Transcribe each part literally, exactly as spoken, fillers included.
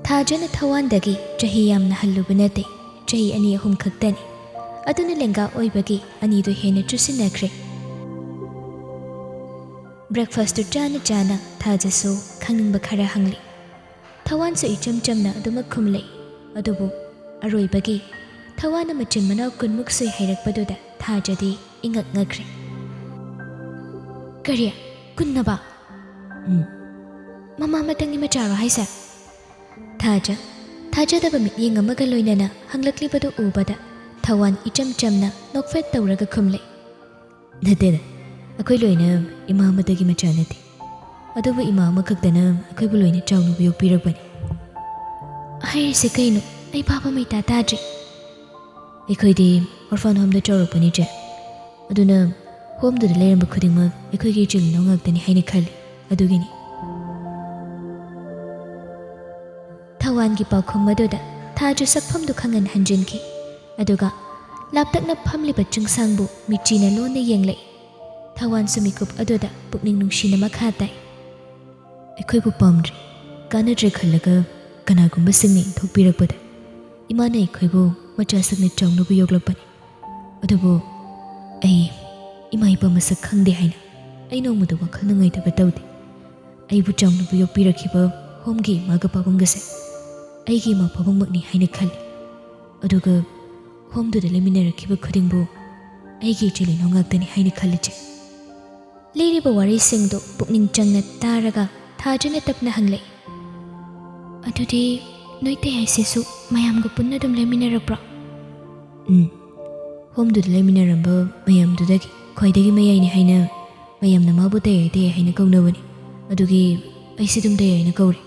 ꯊꯥꯖꯅ ꯊꯋꯥꯟꯗꯒꯤ ꯆꯍꯤ ꯌꯥꯝꯅ ꯍꯜꯂꯨꯕ ꯅꯠꯇꯦ, ꯆꯍꯤ ꯑꯅꯤ ꯑꯍꯨꯝ ꯈꯛꯇꯅꯤ꯫ ꯑꯗꯨꯅ ꯂꯦꯡꯒꯥ ꯑꯣꯏꯕꯒꯤ ꯑꯅꯤꯗꯨ ꯍꯦꯟꯅ ꯆꯨꯁꯤꯟꯅꯈ꯭ꯔꯦ꯫ ꯕ꯭ꯔꯦꯛꯐꯥꯁꯇꯨ ꯆꯥꯅ ꯆꯥꯅ ꯊꯥꯖꯁꯨ ꯈꯪꯅꯤꯡꯕ ꯈꯔ ꯍꯪꯂꯤ꯫ ꯊꯋꯥꯟꯁꯨ ꯏꯆꯝ ꯆꯝꯅ ꯑꯗꯨꯃꯛ ꯈꯨꯝꯂꯛꯏ꯫ ꯑꯗꯨꯕꯨ ꯑꯔꯣꯏꯕꯒꯤ ꯊꯋꯥꯟꯅ ꯃꯆꯤꯟ ꯃꯅꯥꯎ ꯀꯨꯟꯃꯨꯛ ꯁꯨꯏ ꯍꯥꯏꯔꯛꯄꯗꯨꯗ ꯊꯥꯖꯗꯤ ꯏꯉꯛ ꯉꯛꯈ꯭ꯔꯦ꯫ "ꯀꯔꯤ? ꯀꯨꯟꯅꯕ? ꯎꯝ꯫ ꯃꯃꯥ ꯑꯃꯇꯪꯒꯤ ꯃꯆꯥꯔꯣ ꯍꯥꯏꯁꯦ?" ꯊꯥꯖ ꯊꯥꯖꯗꯕ ꯃꯤꯠꯌꯦꯡ ꯑꯃꯒ ꯂꯣꯏꯅꯅ ꯍꯪꯂꯛꯂꯤꯕꯗꯨ ꯎꯕꯗ ꯊꯋꯥꯟ ꯏꯆꯝ ꯆꯝꯅ ꯅꯣꯛꯐꯦꯠ ꯇꯧꯔꯒ ꯈꯨꯝꯂꯦ꯫ "ꯅꯠꯇꯦꯗ, ꯑꯩꯈꯣꯏ ꯂꯣꯏꯅ ꯏꯃꯥ ꯑꯃꯗꯒꯤ ꯃꯆꯥ ꯅꯠꯇꯦ꯫ ꯑꯗꯨꯕꯨ ꯏꯃꯥ ꯑꯃꯈꯛꯇꯅ ꯑꯩꯈꯣꯏꯕꯨ ꯂꯣꯏꯅ ꯆꯥꯎꯅꯕ ꯌꯣꯛꯄꯤꯔꯛꯄꯅꯤ꯫" "ꯍꯥꯏꯔꯤꯁꯦ ꯀꯩꯅꯣ? ꯑꯩ ꯚꯥꯕ ꯑꯃ ꯏꯇꯥ ꯇꯥꯗ꯭ꯔꯤ꯫" "ꯑꯩꯈꯣꯏꯗꯤ orphan homeꯗ ꯆꯥꯎꯔꯛꯄꯅꯤ, ꯆꯦ꯫ ꯑꯗꯨꯅ homeꯗꯨꯗ ꯂꯩꯔꯝꯕ ꯈꯨꯗꯤꯡꯃꯛ ꯑꯩꯈꯣꯏꯒꯤ ꯏꯆꯤꯜ ꯏꯅꯥꯎ ꯉꯥꯛꯇꯅꯤ ꯍꯥꯏꯅ ꯈꯜꯂꯤ꯫ ꯑꯗꯨꯒꯤꯅꯤ꯫" ꯊꯋꯥꯟꯒꯤ ꯄꯥꯎꯈꯨꯝ ꯑꯗꯨꯗ ꯊꯥꯖ ꯁꯛꯐꯝꯗꯨ ꯈꯪꯍꯟ ꯍꯟꯖꯤꯟꯈꯤ꯫ ꯑꯗꯨꯒ ꯂꯥꯞꯇꯛꯅ ꯐꯝꯂꯤꯕ ꯆꯤꯡꯁꯥꯡꯕꯨ ꯃꯤꯠꯆꯤꯅ ꯂꯣꯟꯅ ꯌꯦꯡꯂꯛꯏ꯫ ꯊꯋꯥꯟꯁꯨ ꯃꯤꯀꯨꯞ ꯑꯗꯨꯗ ꯄꯨꯛꯅꯤꯡ ꯅꯨꯡꯁꯤꯅ ꯃꯈꯥ ꯇꯥꯏ꯫ "ꯑꯩꯈꯣꯏꯕꯨ ꯄꯥꯝꯗ꯭ꯔꯦ, ꯀꯥꯟꯅꯗ꯭ꯔꯦ ꯈꯜꯂꯒ ꯀꯅꯥꯒꯨꯝꯕꯁꯤꯡꯅ ꯏꯟꯊꯣꯛꯄꯤꯔꯛꯄꯗ ꯏꯃꯥꯅ ꯑꯩꯈꯣꯏꯕꯨ ꯃꯆꯥꯁꯛꯅ ꯆꯥꯎꯅꯕ ꯌꯣꯛꯂꯛꯄꯅꯤ꯫ ꯑꯗꯨꯕꯨ ꯑꯩ ꯏꯃꯥ ꯏꯄꯥ ꯃꯁꯛ ꯈꯪꯗꯦ ꯍꯥꯏꯅ ꯑꯩ ꯅꯣꯡꯃꯗ ꯋꯥꯈꯜ ꯅꯨꯡꯉꯥꯏꯇꯕ ꯇꯧꯗꯦ꯫ ꯑꯩꯕꯨ ꯆꯥꯎꯅꯕ ꯌꯣꯛꯄꯤꯔꯛꯈꯤꯕ homeꯒꯤ ꯏꯃꯥꯒ ꯄꯥꯕꯨꯡꯒꯁꯦ ꯑꯩꯒꯤ ꯏꯃꯥ ꯄꯥꯕꯨꯡꯃꯛꯅꯤ ꯍꯥꯏꯅ ꯈꯜꯂꯤ꯫ ꯑꯗꯨꯒ homeꯗꯨꯗ ꯂꯩꯃꯤꯟꯅꯔꯛꯈꯤꯕ ꯈꯨꯗꯤꯡꯕꯨ ꯑꯩꯒꯤ ꯏꯆꯤꯜ ꯏꯅꯥꯎ ꯉꯥꯛꯇꯅꯤ ꯍꯥꯏꯅ ꯈꯜꯂꯤ, ꯆꯦ꯫" ꯂꯤꯔꯤꯕ ꯋꯥꯔꯤꯁꯤꯡꯗꯨ ꯄꯨꯛꯅꯤꯡ ꯆꯪꯅ ꯇꯥꯔꯒ ꯊꯥꯖꯅ ꯇꯞꯅ ꯍꯪꯂꯛꯏ꯫ "ꯑꯗꯨꯗꯤ ꯅꯣꯏ ꯇꯌꯥꯏꯁꯤꯁꯨ ꯃꯌꯥꯝꯒ ꯄꯨꯟꯅ ꯑꯗꯨꯝ ꯂꯩꯃꯤꯟꯅꯔꯛꯄ꯭ꯔꯣ?" "ꯎꯝ꯫ Homeꯗꯨꯗ ꯂꯩꯃꯤꯟꯅꯔꯝꯕ ꯃꯌꯥꯝꯗꯨꯗꯒꯤ ꯈ꯭ꯋꯥꯏꯗꯒꯤ ꯃꯌꯥꯏꯅꯤ ꯍꯥꯏꯅ ꯃꯌꯥꯝꯅ ꯃꯥꯕꯨ ꯇꯌꯥꯏ ꯇꯌꯥꯏ ꯍꯥꯏꯅ ꯀꯧꯅꯕꯅꯤ꯫ ꯑꯗꯨꯒꯤ ꯑꯩꯁꯨ ꯑꯗꯨꯝ ꯇꯌꯥꯏꯅ ꯀꯧꯔꯦ꯫"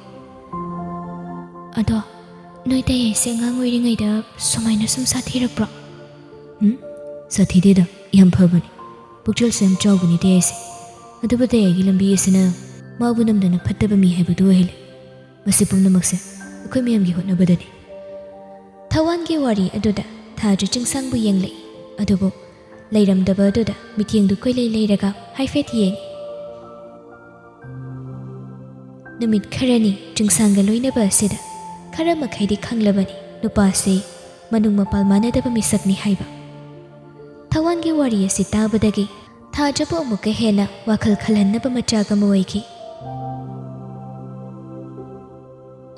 "ꯑꯗꯣ ꯅꯣꯏ ꯇꯌꯥꯏꯁꯦ ꯑꯉꯥꯡ ꯑꯣꯏꯔꯤꯉꯩꯗ ꯁꯨꯃꯥꯏꯅ ꯁꯨꯝ ꯁꯥꯊꯤꯔꯛꯄ꯭ꯔꯣ?" "ꯎꯝ, ꯁꯥꯊꯤꯗꯦꯗ, ꯌꯥꯝ ꯐꯕꯅꯤ꯫ ꯄꯨꯛꯆꯦꯜꯁꯨ ꯌꯥꯝ ꯆꯥꯎꯕꯅꯤ ꯇꯌꯥꯏꯁꯦ꯫ ꯑꯗꯨꯕꯨ ꯇꯌꯥꯏꯒꯤ ꯂꯝꯕꯤ ꯑꯁꯤꯅ ꯃꯥꯕꯨ ꯅꯝꯗꯅ ꯐꯠꯇꯕ ꯃꯤ ꯍꯥꯏꯕꯗꯨ ꯑꯣꯏꯍꯜꯂꯦ꯫ ꯃꯁꯤ ꯄꯨꯝꯅꯃꯛꯁꯦ ꯑꯩꯈꯣꯏ ꯃꯌꯥꯝꯒꯤ ꯍꯣꯠꯅꯕꯗꯅꯤ꯫" ꯊꯋꯥꯟꯒꯤ ꯋꯥꯔꯤ ꯑꯗꯨꯗ ꯊꯥꯖ ꯆꯤꯡꯁꯥꯡꯕꯨ ꯌꯦꯡꯂꯛꯏ꯫ ꯑꯗꯨꯕꯨ ꯂꯩꯔꯝꯗꯕ ꯑꯗꯨꯗ ꯃꯤꯠꯌꯦꯡꯗꯨ ꯀꯣꯏꯂꯩ ꯂꯩꯔꯒ ꯍꯥꯏꯐꯦꯠ ꯌꯦꯡꯉꯤ꯫ ꯅꯨꯃꯤꯠ ꯈꯔꯅꯤ ꯆꯤꯡꯁꯥꯡꯒ ꯂꯣꯏꯅꯕ ꯑꯁꯤꯗ ꯈꯔ ꯃꯈꯩꯗꯤ ꯈꯪꯂꯕꯅꯤ ꯅꯨꯄꯥꯁꯤ ꯃꯅꯨꯡ ꯃꯄꯥꯜ ꯃꯥꯟꯅꯗꯕ ꯃꯤꯁꯛꯅꯤ ꯍꯥꯏꯕ꯫ ꯊꯋꯥꯟꯒꯤ ꯋꯥꯔꯤ ꯑꯁꯤ ꯇꯥꯕꯗꯒꯤ ꯊꯥꯖꯕꯨ ꯑꯃꯨꯛꯀ ꯍꯦꯟꯅ ꯋꯥꯈꯜ ꯈꯜꯍꯟꯅꯕ ꯃꯆꯥꯛ ꯑꯃ ꯑꯣꯏꯈꯤ꯫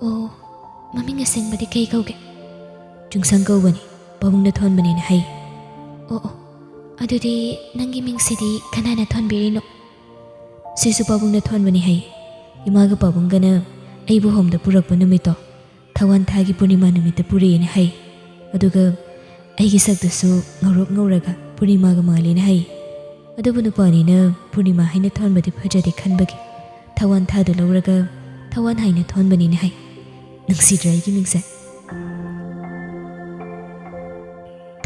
"ꯑꯣ, ꯃꯃꯤꯡ ꯑꯁꯦꯡꯕꯗꯤ ꯀꯩ ꯀꯧꯒꯦ?" "ꯆꯨꯡꯁꯪ ꯀꯧꯕꯅꯤ, ꯄꯥꯕꯨꯡꯅ ꯊꯣꯟꯕꯅꯦꯅ ꯍꯥꯏ꯫" "ꯑꯣ ꯑꯣ, ꯑꯗꯨꯗꯤ ꯅꯪꯒꯤ ꯃꯤꯡꯁꯤꯗꯤ ꯀꯅꯥꯅ ꯊꯣꯟꯕꯤꯔꯤꯅꯣ?" "ꯁꯤꯁꯨ ꯄꯥꯕꯨꯡꯅ ꯊꯣꯟꯕꯅꯤ ꯍꯥꯏ꯫ ꯏꯃꯥꯒ ꯄꯥꯕꯨꯡꯒꯅ ꯑꯩꯕꯨ ꯍꯣꯝꯗ ꯄꯨꯔꯛꯄ ꯅꯨꯃꯤꯠꯇꯣ ꯊꯋꯥꯟ ꯊꯥꯒꯤ ꯄꯨꯔꯅꯤꯃꯥ ꯅꯨꯃꯤꯠꯇ ꯄꯨꯔꯛꯑꯦꯅ ꯍꯥꯏ꯫ ꯑꯗꯨꯒ ꯑꯩꯒꯤ ꯁꯛꯇꯨꯁꯨ ꯉꯧꯔꯣꯛ ꯉꯧꯔꯒ ꯄꯨꯔꯅꯤꯃꯥꯒ ꯃꯥꯜꯂꯦꯅ ꯍꯥꯏ꯫ ꯑꯗꯨꯕꯨ ꯅꯨꯄꯥꯅꯤꯅ ꯄꯨꯔꯅꯤꯃꯥ ꯍꯥꯏꯅ ꯊꯣꯟꯕꯗꯤ ꯐꯖꯗꯦ ꯈꯟꯕꯒꯤ ꯊꯋꯥꯟ ꯊꯥꯗꯨ ꯂꯧꯔꯒ ꯊꯋꯥꯟ ꯍꯥꯏꯅ ꯊꯣꯟꯕꯅꯤꯅ ꯍꯥꯏ꯫ ꯅꯨꯡꯁꯤꯗ꯭ꯔꯥ ꯑꯩꯒꯤ ꯃꯤꯡꯁꯦ?"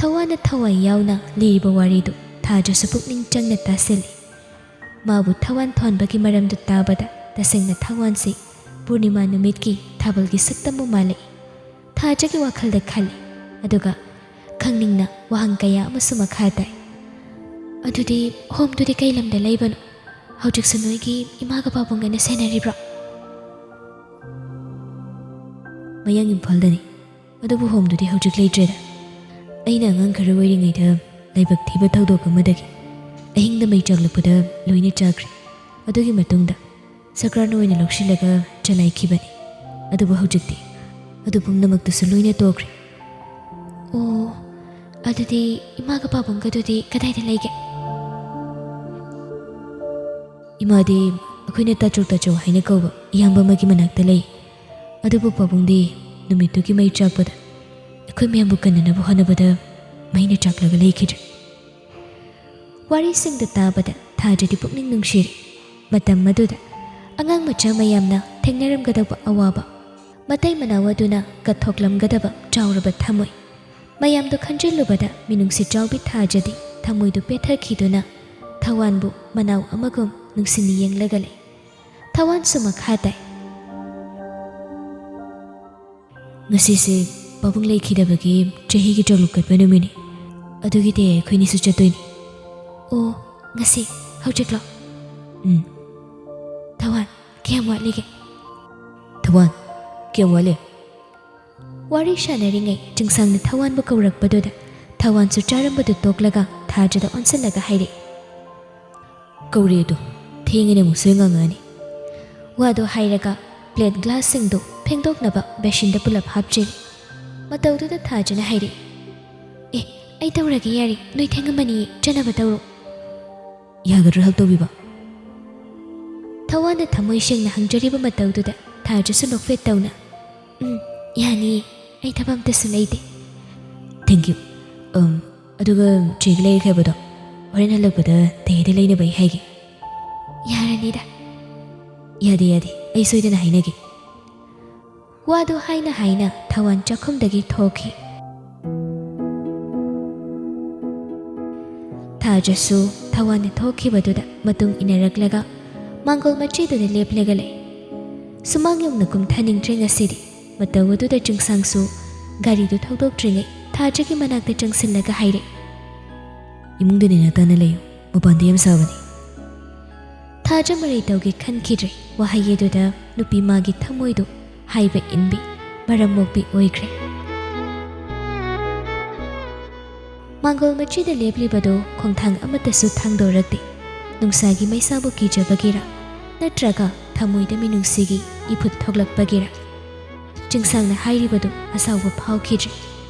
ꯊꯋꯥꯟꯅ ꯊꯋꯥꯏ ꯌꯥꯎꯅ ꯂꯤꯔꯤꯕ ꯋꯥꯔꯤꯗꯨ ꯊꯥꯖꯁꯨ ꯄꯨꯛꯅꯤꯡ ꯆꯪꯅ ꯇꯥꯁꯤꯜꯂꯤ꯫ ꯃꯥꯕꯨ ꯊꯋꯥꯟ ꯊꯣꯟꯕꯒꯤ ꯃꯔꯝꯗꯨ ꯇꯥꯕꯗ ꯇꯁꯦꯡꯅ ꯊꯋꯥꯟꯁꯤ ꯄꯨꯔꯅꯤꯃꯥ ꯅꯨꯃꯤꯠꯀꯤ ꯊꯥꯕꯜꯒꯤ ꯁꯛꯇꯝꯕꯨ ꯃꯥꯜꯂꯛꯏ꯫ ꯊꯥꯖꯒꯤ ꯋꯥꯈꯜꯗ ꯈꯜꯂꯤ꯫ ꯑꯗꯨꯒ ꯈꯪꯅꯤꯡꯅ ꯋꯥꯍꯪ ꯀꯌꯥ ꯑꯃꯁꯨ ꯃꯈꯥ ꯇꯥꯏ꯫ "ꯑꯗꯨꯗꯤ ꯍꯣꯝꯗꯨꯗꯤ ꯀꯩ ꯂꯝꯗ ꯂꯩꯕꯅꯣ? ꯍꯧꯖꯤꯛꯁꯨ ꯅꯣꯏꯒꯤ ꯏꯃꯥꯒ ꯄꯥꯕꯨꯡꯒꯅ ꯁꯦꯟꯅꯔꯤꯕ꯭ꯔꯣ?" "ꯃꯌꯥꯡ ꯏꯝꯐꯥꯜꯗꯅꯤ꯫ ꯑꯗꯨꯕꯨ ꯍꯣꯝꯗꯨꯗꯤ ꯍꯧꯖꯤꯛ ꯂꯩꯇ꯭ꯔꯦꯗ꯫ ꯑꯩꯅ ꯑꯉꯥꯡ ꯈꯔ ꯑꯣꯏꯔꯤꯉꯩꯗ ꯂꯥꯏꯕꯛ ꯊꯤꯕ ꯊꯧꯗꯣꯛ ꯑꯃꯗꯒꯤ ꯑꯍꯤꯡꯗ ꯃꯩ ꯆꯥꯛꯂꯛꯄꯗ ꯂꯣꯏꯅ ꯆꯥꯈ꯭ꯔꯦ꯫ ꯑꯗꯨꯒꯤ ꯃꯇꯨꯡꯗ ꯁꯔꯀꯥꯔꯅ ꯑꯣꯏꯅ ꯂꯧꯁꯤꯜꯂꯒ ꯆꯂꯥꯏꯈꯤꯕꯅꯤ꯫ ꯑꯗꯨꯕꯨ ꯍꯧꯖꯤꯛꯇꯤ ꯑꯗꯨ ꯄꯨꯝꯅꯃꯛꯇꯨꯁꯨ ꯂꯣꯏꯅ ꯇꯣꯛꯈ꯭ꯔꯦ꯫" "ꯑꯣ, ꯑꯗꯨꯗꯤ ꯏꯃꯥꯒ ꯄꯥꯕꯨꯡꯒꯗꯨꯗꯤ ꯀꯗꯥꯏꯗ ꯂꯩꯒꯦ?" "ꯏꯃꯥꯗꯤ ꯑꯩꯈꯣꯏꯅ ꯇꯥꯆꯧ ꯇꯥꯆꯧ ꯍꯥꯏꯅ ꯀꯧꯕ ꯏꯌꯥꯝꯕ ꯑꯃꯒꯤ ꯃꯅꯥꯛꯇ ꯂꯩ꯫ ꯑꯗꯨꯕꯨ ꯄꯥꯕꯨꯡꯗꯤ ꯅꯨꯃꯤꯠꯇꯨꯒꯤ ꯃꯩ ꯆꯥꯛꯄꯗ ꯑꯩꯈꯣꯏ ꯃꯌꯥꯝꯕꯨ ꯀꯟꯅꯅꯕ ꯍꯣꯠꯅꯕꯗ ꯃꯩꯅ ꯆꯥꯛꯂꯒ ꯂꯩꯈꯤꯗ꯭ꯔꯦ꯫" ꯋꯥꯔꯤꯁꯤꯡꯗꯨ ꯇꯥꯕꯗ ꯊꯥꯖꯗꯤ ꯄꯨꯛꯅꯤꯡ ꯅꯨꯡꯁꯤꯔꯤ꯫ ꯃꯇꯝ ꯑꯗꯨꯗ ꯑꯉꯥꯡ ꯃꯆꯥ ꯃꯌꯥꯝꯅ ꯊꯦꯡꯅꯔꯝꯒꯗꯧꯕ ꯑꯋꯥꯕ, ꯃꯇꯩ ꯃꯅꯥꯎ ꯑꯗꯨꯅ ꯀꯠꯊꯣꯛꯂꯝꯒꯗꯕ ꯆꯥꯎꯔꯕ ꯊꯃꯣꯏ, ꯃꯌꯥꯝꯗꯨ ꯈꯟꯖꯤꯜꯂꯨꯕꯗ ꯃꯤꯅꯨꯡꯁꯤ ꯆꯥꯎꯕꯤ ꯊꯥꯖꯗꯤ ꯊꯃꯣꯏꯗꯨ ꯄꯦꯠꯊꯈꯤꯗꯨꯅ ꯊꯋꯥꯟꯕꯨ ꯃꯅꯥꯎ ꯑꯃꯒꯨꯝ ꯅꯨꯡꯁꯤꯅ ꯌꯦꯡꯂꯒ ꯂꯩ꯫ ꯊꯋꯥꯟꯁꯨ ꯃꯈꯥ ꯇꯥꯏ꯫ "ꯉꯁꯤꯁꯦ ꯄꯥꯕꯨꯡ ꯂꯩꯈꯤꯗꯕꯒꯤ ꯆꯍꯤꯒꯤ ꯆꯥꯛꯂꯨꯛ ꯀꯠꯄ ꯅꯨꯃꯤꯠꯅꯤ꯫ ꯑꯗꯨꯒꯤꯗꯤ ꯑꯩꯈꯣꯏꯅꯤꯁꯨ ꯆꯠꯇꯣꯏꯅꯤ꯫" "ꯑꯣ, ꯉꯁꯤ? ꯍꯧꯖꯤꯛꯂꯣ?" "ꯎꯝ꯫" "ꯊꯋꯥꯟ, ꯀꯌꯥꯝ ꯋꯥꯠꯂꯤꯒꯦ?" "ꯊꯋꯥꯟ, ꯀꯌꯥꯝ ꯋꯥꯠꯂꯤ?" ꯋꯥꯔꯤ ꯁꯥꯟꯅꯔꯤꯉꯩ ꯆꯤꯡꯁꯥꯡꯅ ꯊꯋꯥꯟꯕꯨ ꯀꯧꯔꯛꯄꯗꯨꯗ ꯊꯋꯥꯟꯁꯨ ꯆꯥꯔꯝꯕꯗꯨ ꯇꯣꯛꯂꯒ ꯊꯥꯖꯗ ꯑꯣꯟꯁꯤꯜꯂꯒ ꯍꯥꯏꯔꯛꯏ, "ꯀꯧꯔꯦ ꯑꯗꯣ, ꯊꯦꯡꯉꯦꯅꯦ, ꯑꯃꯨꯛ ꯁꯣꯏ ꯉꯥꯡꯉꯛꯑꯅꯤ"꯫ ꯋꯥꯗꯣ ꯍꯥꯏꯔꯒ ꯄ꯭ꯂꯦꯠ ꯒ꯭ꯂꯥꯁꯁꯤꯡꯗꯨ ꯐꯦꯡꯗꯣꯛꯅꯕ ꯕꯦꯁꯤꯟꯗ ꯄꯨꯂꯞ ꯍꯥꯞꯆꯤꯜꯂꯤ꯫ ꯃꯇꯧꯗꯨꯗ ꯊꯥꯖꯅ ꯍꯥꯏꯔꯛꯏ, "ꯑꯦ, ꯑꯩ ꯇꯧꯔꯒꯦ, ꯌꯥꯔꯦ, ꯅꯣꯏ ꯊꯦꯡꯉꯝꯃꯅꯤꯌꯦ, ꯆꯠꯅꯕ ꯇꯧꯔꯣ"꯫ "ꯌꯥꯒꯗ꯭ꯔꯣ help ꯇꯧꯕꯤꯕ?" ꯊꯋꯥꯟꯅ ꯊꯃꯣꯏ ꯁꯦꯡꯅ ꯍꯪꯖꯔꯤꯕ ꯃꯇꯧꯗꯨꯗ ꯊꯥꯖꯁꯨ ꯅꯣꯛꯐꯦꯠ ꯇꯧꯅ, "ꯎꯝ, ꯌꯥꯅꯤꯌꯦ, ꯑꯩ ꯊꯕꯛ ꯑꯝꯇꯁꯨ ꯂꯩꯇꯦ"꯫ "Thank you꯫ ꯑꯝ, ꯑꯗꯨꯒ ꯆꯦꯒꯤ ꯂꯩꯔꯛ ꯍꯥꯏꯕꯗꯣ ꯍꯣꯔꯦꯟ ꯍꯜꯂꯛꯄꯗ ꯗꯦꯗ ꯂꯩꯅꯕ ꯑꯩ ꯍꯥꯏꯒꯦ"꯫ "ꯌꯥꯔꯅꯤꯗ"꯫ "ꯌꯥꯗꯦ, ꯌꯥꯗꯦ, ꯑꯩ ꯁꯣꯏꯗꯅ ꯍꯥꯏꯅꯒꯦ"꯫ ꯋꯥꯗꯨ ꯍꯥꯏꯅ ꯍꯥꯏꯅ ꯊꯋꯥꯟ ꯆꯥꯛꯈꯨꯝꯗꯒꯤ ꯊꯣꯛꯈꯤ꯫ ꯊꯥꯖꯁꯨ ꯊꯋꯥꯟꯅ ꯊꯣꯛꯈꯤꯕꯗꯨꯗ ꯃꯇꯨꯡ ꯏꯟꯅꯔꯛꯂꯒ ꯃꯥꯡꯒꯣꯜ ꯃꯆꯤꯗꯨꯗ ꯂꯦꯞꯂꯒ ꯂꯩ꯫ ꯁꯨꯃꯥꯡ ꯌꯧꯅ ꯀꯨꯝꯊꯅꯤꯡꯗ꯭ꯔꯦ ꯉꯁꯤꯗꯤ꯫ ꯃꯇꯧ ꯑꯗꯨꯗ ꯆꯤꯡꯁꯥꯡꯁꯨ ꯒꯥꯔꯤꯗꯨ ꯊꯧꯗꯣꯛꯇ꯭ꯔꯤꯉꯩ ꯊꯥꯖꯒꯤ ꯃꯅꯥꯛꯇ ꯆꯪꯁꯤꯜꯂꯒ ꯍꯥꯏꯔꯛꯏ, "ꯏꯃꯨꯡꯗ ꯅꯦꯅꯥ ꯇꯥꯅ ꯂꯩꯌꯨ, ꯃꯄꯥꯟꯗ ꯌꯥꯝ ꯁꯥꯕꯅꯤ"꯫ ꯊꯥꯖ ꯃꯔꯩ ꯇꯧꯒꯦ ꯈꯟꯈꯤꯗ꯭ꯔꯦ꯫ ꯋꯥꯍꯩ ꯑꯗꯨꯗ ꯅꯨꯄꯤ ꯃꯥꯒꯤ ꯊꯃꯣꯏꯗꯨ ꯍꯥꯏꯕ ꯏꯟꯕꯤ, ꯃꯔꯝ ꯃꯣꯛꯄꯤ ꯑꯣꯏꯈ꯭ꯔꯦ꯫ ꯃꯥꯡꯒꯣꯜ ꯃꯆꯤꯗ ꯂꯦꯞꯂꯤꯕꯗꯨ ꯈꯣꯡꯊꯥꯡ ꯑꯃꯠꯇꯁꯨ ꯊꯥꯡꯗꯣꯔꯛꯇꯦ꯫ ꯅꯨꯡꯁꯥꯒꯤ ꯃꯩꯁꯥꯕꯨ ꯀꯤꯖꯕꯒꯤꯔ, ꯅꯠꯇ꯭ꯔꯒ ꯊꯃꯣꯏꯗ ꯃꯤꯅꯨꯡꯁꯤꯒꯤ ꯏꯐꯨꯠ ꯊꯣꯛꯂꯛꯄꯒꯤꯔ, ꯆꯤꯡꯁꯥꯡꯅ ꯍꯥꯏꯔꯤꯕꯗꯨ ꯑꯁꯥꯎꯕ ꯐꯥꯎꯈꯤꯗ꯭ꯔꯦ꯫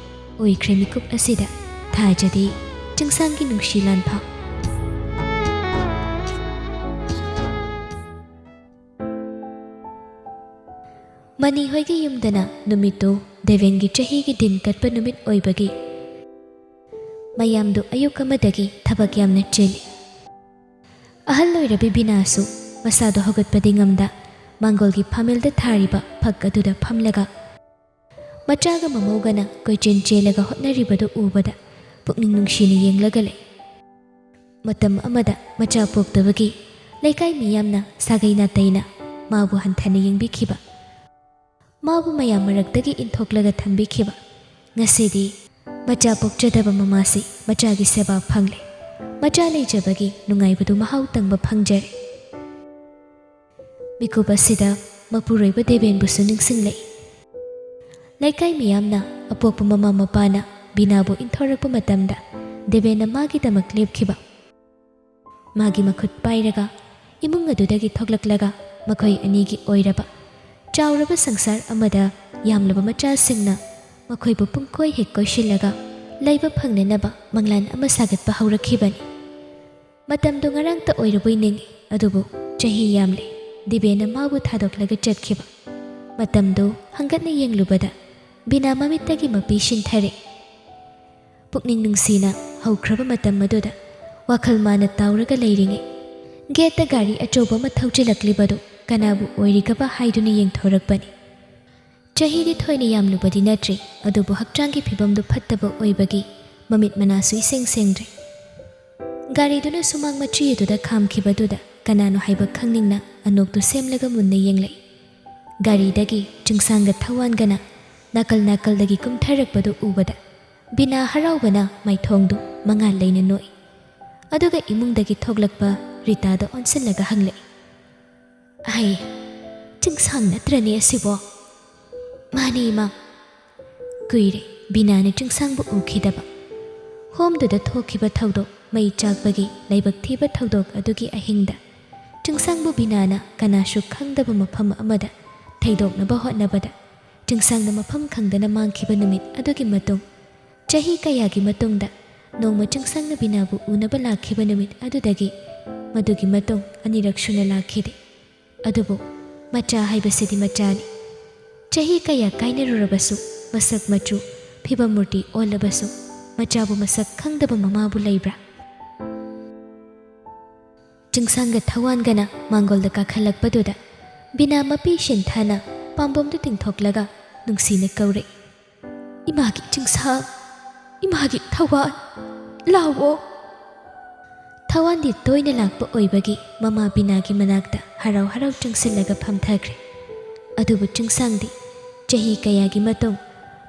ꯑꯣꯏꯈ꯭ꯔꯦ ꯃꯤꯀꯨꯞ ꯑꯁꯤꯗ ꯊꯥꯖꯗꯦ ꯆꯤꯡꯁꯥꯡꯒꯤ ꯅꯨꯡꯁꯤ ꯂꯥꯟꯐꯥꯎ꯫ ꯃꯅꯤ ꯍꯣꯏꯒꯤ ꯌꯨꯝꯗꯅ ꯅꯨꯃꯤꯠꯇꯨ ꯗꯦꯕꯦꯟꯒꯤ ꯆꯍꯤꯒꯤ ꯗꯤꯟ ꯀꯠꯄ ꯅꯨꯃꯤꯠ ꯑꯣꯏꯕꯒꯤ ꯃꯌꯥꯝꯗꯨ ꯑꯌꯨꯛ ꯑꯃꯗꯒꯤ ꯊꯕꯛ ꯌꯥꯝꯅ ꯆꯤꯜꯂꯤ꯫ ꯑꯍꯜ ꯑꯣꯏꯔꯕꯤ ꯕꯤꯅꯥꯁꯨ ꯃꯁꯥꯗꯣ ꯍꯧꯒꯠꯄꯗꯤ ꯉꯝꯗ ꯃꯥꯡꯒꯣꯜꯒꯤ ꯐꯥꯃꯦꯜꯗ ꯊꯥꯔꯤꯕ ꯐꯛ ꯑꯗꯨꯗ ꯐꯝꯂꯒ ꯃꯆꯥꯒ ꯃꯃꯧꯒꯅ ꯀꯣꯏꯆꯦꯟ ꯆꯦꯜꯂꯒ ꯍꯣꯠꯅꯔꯤꯕꯗꯨ ꯎꯕꯗ ꯄꯨꯛꯅꯤꯡ ꯅꯨꯡꯁꯤꯅ ꯌꯦꯡꯂꯒ ꯂꯩ꯫ ꯃꯇꯝ ꯑꯃꯗ ꯃꯆꯥ ꯄꯣꯛꯇꯕꯒꯤ ꯂꯩꯀꯥꯏ ꯃꯤꯌꯥꯝꯅ ꯁꯥꯒꯩ ꯅꯥꯇꯩꯅ ꯃꯥꯕꯨ ꯍꯟꯊꯅ ꯌꯦꯡꯕꯤꯈꯤꯕ, ꯃꯥꯕꯨ ꯃꯌꯥꯝ ꯃꯔꯛꯇꯒꯤ ꯏꯟꯊꯣꯛꯂꯒ ꯊꯝꯕꯤꯈꯤꯕ, ꯉꯁꯤꯗꯤ ꯃꯆꯥ ꯄꯣꯛꯆꯗꯕ ꯃꯃꯥꯁꯤ ꯃꯆꯥꯒꯤ ꯁꯦꯕꯥ ꯐꯪꯂꯦ꯫ ꯃꯆꯥ ꯂꯩꯖꯕꯒꯤ ꯅꯨꯡꯉꯥꯏꯕꯗꯨ ꯃꯍꯥꯎ ꯇꯪꯕ ꯐꯪꯖꯔꯦ꯫ ꯃꯤꯀꯨꯞ ꯑꯁꯤꯗ ꯃꯄꯨꯔꯣꯏꯕ ꯗꯦꯕꯦꯟꯕꯨꯁꯨ ꯅꯤꯡꯁꯤꯡꯂꯛꯏ꯫ ꯂꯩꯀꯥꯏ ꯃꯤꯌꯥꯝꯅ ꯑꯄꯣꯛꯄ ꯃꯃꯥ ꯃꯄꯥꯅ ꯕꯤꯅꯥꯕꯨ ꯏꯟꯊꯣꯔꯛꯄ ꯃꯇꯝꯗ ꯗꯦꯕꯦꯟꯅ ꯃꯥꯒꯤꯗꯃꯛ ꯂꯦꯞꯈꯤꯕ꯫ ꯃꯥꯒꯤ ꯃꯈꯨꯠ ꯄꯥꯏꯔꯒ ꯏꯃꯨꯡ ꯑꯗꯨꯗꯒꯤ ꯊꯣꯛꯂꯛꯂꯒ ꯃꯈꯣꯏ ꯑꯅꯤꯒꯤ ꯑꯣꯏꯔꯕ ꯆꯥꯎꯔꯕ ꯁꯪꯁꯥꯔ ꯑꯃꯗ ꯌꯥꯝꯂꯕ ꯃꯆꯥꯁꯤꯡꯅ ꯃꯈꯣꯏꯕꯨ ꯄꯨꯡꯀꯣꯏ ꯍꯦꯛ ꯀꯣꯏꯁꯤꯜꯂꯒ ꯂꯩꯕ ꯐꯪꯅꯅꯕ ꯃꯪꯂꯥꯟ ꯑꯃ ꯁꯥꯒꯠꯄ ꯍꯧꯔꯛꯈꯤꯕꯅꯤ꯫ ꯃꯇꯝꯗꯨ ꯉꯔꯥꯡꯇ ꯑꯣꯏꯔꯕꯣꯏ ꯅꯤꯡꯏ, ꯑꯗꯨꯕꯨ ꯆꯍꯤ ꯌꯥꯝꯂꯦ ꯗꯤꯕꯦꯅ ꯃꯥꯕꯨ ꯊꯥꯗꯣꯛꯂꯒ ꯆꯠꯈꯤꯕ꯫ ꯃꯇꯝꯗꯨ ꯍꯪꯒꯠꯅ ꯌꯦꯡꯂꯨꯕꯗ ꯕꯤꯅꯥ ꯃꯃꯤꯠꯇꯒꯤ ꯃꯄꯤ ꯁꯤꯟꯊꯔꯦ꯫ ꯄꯨꯛꯅꯤꯡ ꯅꯨꯡꯁꯤꯅ ꯍꯧꯈ꯭ꯔꯕ ꯃꯇꯝ ꯑꯗꯨꯗ ꯋꯥꯈꯜ ꯃꯥꯅ ꯇꯥꯎꯔꯒ ꯂꯩꯔꯤꯉꯩ, ꯒꯦꯠꯇ ꯒꯥꯔꯤ ꯑꯆꯧꯕ ꯑꯃ ꯊꯧꯖꯤꯜꯂꯛꯂꯤꯕꯗꯨ ꯀꯅꯥꯕꯨ ꯑꯣꯏꯔꯤꯒꯕ ꯍꯥꯏꯗꯨꯅ ꯌꯦꯡꯊꯣꯔꯛꯄꯅꯤ꯫ ꯆꯍꯤꯗꯤ ꯊꯣꯏꯅ ꯌꯥꯝꯂꯨꯕꯗꯤ ꯅꯠꯇ꯭ꯔꯤ, ꯑꯗꯨꯕꯨ ꯍꯛꯆꯥꯡꯒꯤ ꯐꯤꯕꯝꯗꯨ ꯐꯠꯇꯕ ꯑꯣꯏꯕꯒꯤ ꯃꯃꯤꯠ ꯃꯅꯥꯁꯨ ꯏꯁꯦꯡ ꯁꯦꯡꯗ꯭ꯔꯦ꯫ ꯒꯥꯔꯤꯗꯨꯅ ꯁꯨꯃꯥꯡ ꯃꯆꯤ ꯑꯗꯨꯗ ꯈꯥꯝꯈꯤꯕꯗꯨꯗ ꯀꯅꯥꯅꯣ ꯍꯥꯏꯕ ꯈꯪꯅꯤꯡꯅ ꯑꯅꯣꯛꯇꯨ ꯁꯦꯝꯂꯒ ꯃꯨꯟꯅ ꯌꯦꯡꯂꯛꯏ꯫ ꯒꯥꯔꯤꯗꯒꯤ ꯆꯤꯡꯁꯥꯡꯒ ꯊꯧꯋꯥꯟꯒꯅ ꯅꯥꯀꯜ ꯅꯥꯀꯜꯗꯒꯤ ꯀꯨꯝꯊꯔꯛꯄꯗꯨ ꯎꯕꯗ ꯕꯤꯅꯥ ꯍꯔꯥꯎꯕꯅ ꯃꯥꯏꯊꯣꯡꯗꯨ ꯃꯉꯥꯜ ꯂꯩꯅ ꯅꯣꯛꯏ꯫ ꯑꯗꯨꯒ ꯏꯃꯨꯡꯗꯒꯤ ꯊꯣꯛꯂꯛꯄ ꯔꯤꯇꯥꯗ ꯑꯣꯟꯁꯤꯜꯂꯒ ꯍꯪꯂꯛꯏ, "ꯑꯍꯩ, ꯆꯤꯡꯁꯥꯡ ꯅꯠꯇ꯭ꯔꯅꯦ ꯑꯁꯤꯕꯣ?" "ꯃꯥꯅꯦ, ꯏꯃꯥ꯫ ꯀꯨꯏꯔꯦ ꯕꯤꯅꯥꯅ ꯆꯤꯡꯁꯥꯡꯕꯨ ꯎꯈꯤꯗꯕ꯫ ꯍꯣꯝꯗꯨꯗ ꯊꯣꯛꯈꯤꯕ ꯊꯧꯗꯣꯛ, ꯃꯩ ꯆꯥꯛꯄꯒꯤ ꯂꯥꯏꯕꯛ ꯊꯤꯕ ꯊꯧꯗꯣꯛ ꯑꯗꯨꯒꯤ ꯑꯍꯤꯡꯗ ꯆꯤꯡꯁꯥꯡꯕꯨ ꯕꯤꯅꯥꯅ ꯀꯅꯥꯁꯨ ꯈꯪꯗꯕ ꯃꯐꯝ ꯑꯃꯗ ꯊꯩꯗꯣꯛꯅꯕ ꯍꯣꯠꯅꯕꯗ ꯆꯤꯡꯁꯥꯡꯅ ꯃꯐꯝ ꯈꯪꯗꯅ ꯃꯥꯡꯈꯤꯕ ꯅꯨꯃꯤꯠ ꯑꯗꯨꯒꯤ ꯃꯇꯨꯡ, ꯆꯍꯤ ꯀꯌꯥꯒꯤ ꯃꯇꯨꯡꯗ ꯅꯣꯡꯃ ꯆꯤꯡꯁꯥꯡꯅ ꯕꯤꯅꯥꯕꯨ ꯎꯅꯕ ꯂꯥꯛꯈꯤꯕ ꯅꯨꯃꯤꯠ ꯑꯗꯨꯗꯒꯤ ꯃꯗꯨꯒꯤ ꯃꯇꯨꯡ ꯑꯅꯤꯔꯛ ꯁꯨꯅ ꯂꯥꯛꯈꯤꯗꯦ꯫ ꯑꯗꯨꯕꯨ ꯃꯆꯥ ꯍꯥꯏꯕꯁꯤꯗꯤ ꯃꯆꯥꯅꯤ꯫ ꯆꯍꯤ ꯀꯌꯥ ꯀꯥꯏꯅꯔꯨꯔꯕꯁꯨ, ꯃꯁꯛ ꯃꯆꯨ, ꯐꯤꯕꯝ ꯃꯨꯔꯇꯤ ꯑꯣꯜꯂꯕꯁꯨ, ꯃꯆꯥꯕꯨ ꯃꯁꯛ ꯈꯪꯗꯕ ꯃꯃꯥꯕꯨ ꯂꯩꯕ꯭ꯔꯥ?" ꯆꯤꯡꯁꯥꯡꯒ ꯊꯋꯥꯟꯒꯅ ꯃꯥꯡꯒꯣꯜꯗ ꯀꯥꯈꯠꯂꯛꯄꯗꯨꯗ ꯕꯤꯅꯥ ꯃꯄꯤ ꯁꯤꯟꯊꯥꯅ ꯄꯥꯝꯕꯣꯝꯗꯨ ꯇꯤꯡꯊꯣꯛꯂꯒ ꯅꯨꯡꯁꯤꯅ ꯀꯧꯔꯛꯏ, "ꯏꯃꯥꯒꯤ ꯆꯤꯡꯁꯥꯡ, ꯏꯃꯥꯒꯤ ꯊꯋꯥꯟ, ꯂꯥꯛꯑꯣ!" ꯊꯋꯥꯟꯗꯤ ꯇꯣꯏꯅ ꯂꯥꯛꯄ ꯑꯣꯏꯕꯒꯤ ꯃꯃꯥ ꯕꯤꯅꯥꯒꯤ ꯃꯅꯥꯛꯇ ꯍꯔꯥꯎ ꯍꯔꯥꯎ ꯆꯪꯁꯤꯜꯂꯒ ꯐꯝꯊꯈ꯭ꯔꯦ꯫ ꯑꯗꯨꯕꯨ ꯆꯤꯡꯁꯥꯡꯗꯤ ꯆꯍꯤ ꯀꯌꯥꯒꯤ ꯃꯇꯨꯡ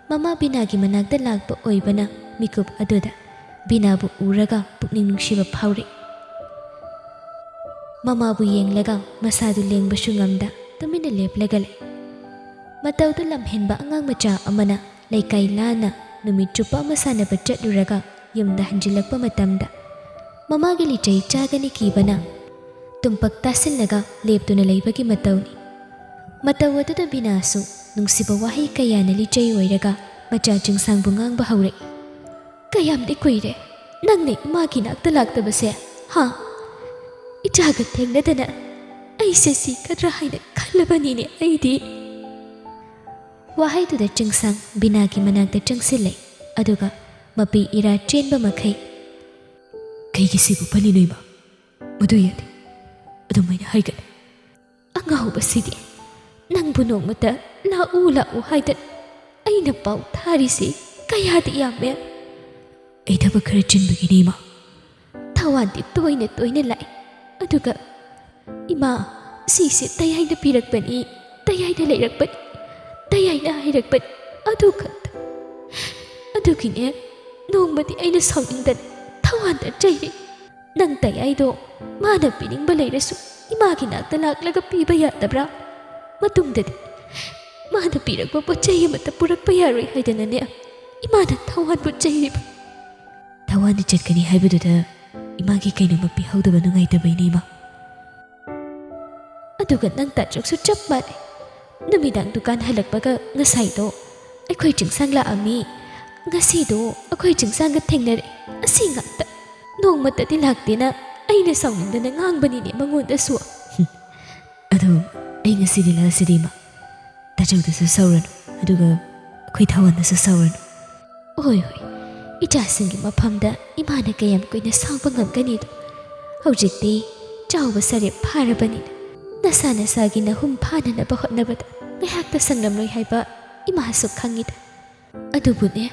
ꯃꯃꯥ ꯕꯤꯅꯥꯒꯤ ꯃꯅꯥꯛꯇ ꯂꯥꯛꯄ ꯑꯣꯏꯕꯅ ꯃꯤꯀꯨꯞ ꯑꯗꯨꯗ ꯕꯤꯅꯥꯕꯨ ꯎꯔꯒ ꯄꯨꯛꯅꯤꯡ ꯅꯨꯡꯁꯤꯕ ꯐꯥꯎꯔꯛꯏ꯫ ꯃꯃꯥꯕꯨ ꯌꯦꯡꯂꯒ ꯃꯁꯥꯗꯨ ꯂꯦꯡꯕꯁꯨ ꯉꯝꯗ ꯇꯨꯃꯤꯟꯅ ꯂꯦꯞꯂꯒ ꯂꯩ꯫ ꯃꯇꯧꯗꯨ ꯂꯝꯍꯦꯟꯕ ꯑꯉꯥꯡ ꯃꯆꯥ ꯑꯃꯅ ꯂꯩꯀꯥꯏ ꯂꯥꯟꯅ ꯅꯨꯃꯤꯠ ꯆꯨꯞꯄ ꯑꯃ ꯁꯥꯟꯅꯕ ꯆꯠꯂꯨꯔꯒ ꯌꯨꯝꯗ ꯍꯟꯖꯤꯜꯂꯛꯄ ꯃꯇꯝꯗ ꯃꯃꯥꯒꯤ ꯂꯤꯆꯩ ꯆꯥꯒꯅꯤ ꯀꯤꯕꯅ ꯇꯨꯝꯄꯛ ꯇꯥꯁꯤꯜꯂꯒ ꯂꯦꯞꯇꯨꯅ ꯂꯩꯕꯒꯤ ꯃꯇꯧꯅꯤ꯫ ꯃꯇꯧ ꯑꯗꯨꯗ ꯕꯤꯅꯥꯁꯨ ꯅꯨꯡꯁꯤꯕ ꯋꯥꯍꯩ ꯀꯌꯥꯅ ꯂꯤꯆꯩ ꯑꯣꯏꯔꯒ ꯃꯆꯥ ꯆꯤꯡꯁꯥꯡꯕꯨ ꯉꯥꯡꯕ ꯍꯧꯔꯛꯏ꯫ "ꯀꯌꯥꯝꯗꯤ ꯀꯨꯏꯔꯦ ꯅꯪꯅ ꯏꯃꯥꯒꯤ ꯅꯥꯛꯇ ꯂꯥꯛꯇꯕꯁꯦ, ꯍꯥ? ꯏꯆꯥꯒ ꯊꯦꯡꯅꯗꯅ ꯑꯩꯁꯦ ꯁꯤꯒꯗ꯭ꯔꯥ ꯍꯥꯏꯅ ꯈꯜꯂꯕꯅꯤꯅꯦ ꯑꯩꯗꯤ꯫" ꯋꯥꯍꯩꯗꯨꯗ ꯆꯤꯡꯁꯥꯡ ꯕꯤꯅꯥꯒꯤ ꯃꯅꯥꯛꯇ ꯆꯪꯁꯤꯜꯂꯦ, ꯑꯗꯨꯒ ꯃꯄꯤ ꯏꯔꯥ ꯆꯦꯟꯕ ꯃꯈꯩ, "ꯀꯩꯒꯤ ꯁꯤꯕꯨ ꯄꯜꯂꯤꯅꯣ ꯏꯃꯥ? ꯃꯗꯨ ꯌꯥꯗꯦ, ꯑꯗꯨꯃꯥꯏꯅ ꯍꯥꯏꯒꯅꯨ꯫" "ꯑꯉꯥꯎꯕꯁꯤꯗꯤ, ꯅꯪꯕꯨ ꯅꯣꯡꯃꯇ ꯂꯥꯛꯎ ꯂꯥꯛꯎ ꯍꯥꯏꯗꯅ ꯑꯩꯅ ꯄꯥꯎ ꯊꯥꯔꯤꯁꯤ ꯀꯌꯥꯗꯤ ꯌꯥꯝꯃꯦ꯫ ꯑꯩ ꯊꯕꯛ ꯈꯔ ꯆꯤꯟꯕꯒꯤꯅꯤ ꯏꯃꯥ꯫" "ꯊꯋꯥꯟꯗꯤ ꯇꯣꯏꯅ ꯇꯣꯏꯅ ꯂꯥꯛꯏ, ꯑꯗꯨꯒ ꯏꯃꯥ, ꯁꯤꯁꯦ ꯇꯌꯥꯏꯅ ꯄꯤꯔꯛꯄꯅꯤ, ꯇꯌꯥꯏꯅ ꯂꯩꯔꯛꯄꯅꯤ, ꯇꯌꯥꯏꯅ ꯍꯥꯏꯔꯛꯄꯅꯤ, ꯑꯗꯨ ꯈꯛꯇ꯫ ꯑꯗꯨꯒꯤꯅꯦ ꯅꯣꯡꯃꯗꯤ ꯑꯩꯅ ꯁꯥꯎꯅꯤꯡꯗꯅ ꯊꯋꯥꯟꯗ ꯆꯩꯔꯤ꯫ ꯅꯪ ꯇꯌꯥꯏꯗꯣ ꯃꯥꯅ ꯄꯤꯅꯤꯡꯕ ꯂꯩꯔꯁꯨ ꯏꯃꯥꯒꯤ ꯅꯥꯛꯇ ꯂꯥꯛꯂꯒ ꯄꯤꯕ ꯌꯥꯗꯕ꯭ꯔꯥ? ꯃꯇꯨꯡꯗꯗꯤ ꯃꯥꯅ ꯄꯤꯔꯛꯄ ꯄꯣꯠ ꯆꯩ ꯑꯃꯠꯇ ꯄꯨꯔꯛꯄ ꯌꯥꯔꯣꯏ ꯍꯥꯏꯗꯅꯅꯦ ꯏꯃꯥꯅ ꯊꯋꯥꯟꯕꯨ ꯆꯩꯔꯤꯕ꯫" "ꯊꯋꯥꯟꯗꯤ ꯆꯠꯀꯅꯤ ꯍꯥꯏꯕꯗꯨꯗ ꯏꯃꯥꯒꯤ ꯀꯩꯅꯣꯝꯃ ꯄꯤꯍꯧꯗꯕ ꯅꯨꯡꯉꯥꯏꯇꯕꯩꯅꯦ ꯏꯃꯥ꯫" "ꯑꯗꯨꯒ ꯅꯪ ꯇꯥꯆꯧꯁꯨ ꯆꯞ ꯃꯥꯟꯅꯩ꯫ ꯅꯨꯃꯤꯗꯥꯡ ꯗꯨꯀꯥꯟ ꯍꯜꯂꯛꯄꯒ ꯉꯁꯥꯏꯗꯣ ꯑꯩꯈꯣꯏ ꯆꯤꯡꯁꯥꯡ ꯂꯥꯛꯑꯝꯃꯤ, ꯉꯁꯤꯗꯣ ꯑꯩꯈꯣꯏ ꯆꯤꯡꯁꯥꯡꯒ ꯊꯦꯡꯅꯔꯦ, ꯑꯁꯤ ꯉꯥꯛꯇ꯫ ꯅꯣꯡꯃꯇꯗꯤ ꯂꯥꯛꯇꯦꯅ ꯑꯩꯅ ꯁꯥꯎꯅꯤꯡꯗꯅ ꯉꯥꯡꯕꯅꯤꯅꯦ ꯃꯉꯣꯟꯗꯁꯨ꯫" "ꯑꯗꯣ ꯑꯩ ꯉꯁꯤꯗꯤ ꯂꯥꯛꯑꯁꯤꯗꯤ ꯏꯃꯥ꯫ ꯇꯥꯆꯧꯗꯁꯨ ꯁꯥꯎꯔꯅꯨ, ꯑꯗꯨꯒ ꯑꯩꯈꯣꯏ ꯊꯋꯥꯟꯗꯁꯨ ꯁꯥꯎꯔꯅꯨ꯫" "ꯍꯣꯏ, ꯍꯣꯏ, ꯏꯆꯥꯁꯤꯡꯒꯤ ꯃꯐꯝꯗ ꯏꯃꯥꯅ ꯀꯌꯥꯝ ꯀꯨꯏꯅ ꯁꯥꯎꯕ ꯉꯝꯒꯅꯤꯗꯣ? ꯍꯧꯖꯤꯛꯇꯤ ꯆꯥꯎꯕ ꯁꯔꯦꯞ ꯐꯥꯔꯕꯅꯤꯅ ꯅꯁꯥ ꯅꯁꯥꯒꯤ ꯅꯍꯨꯝ ꯐꯥꯅꯅꯕ ꯍꯣꯠꯅꯕꯗ ꯉꯥꯏꯍꯥꯛꯇ ꯁꯪꯂꯝꯂꯣꯏ ꯍꯥꯏꯕ ꯏꯃꯥꯁꯨ ꯈꯪꯉꯤꯗ꯫ ꯑꯗꯨꯕꯨꯅꯦ,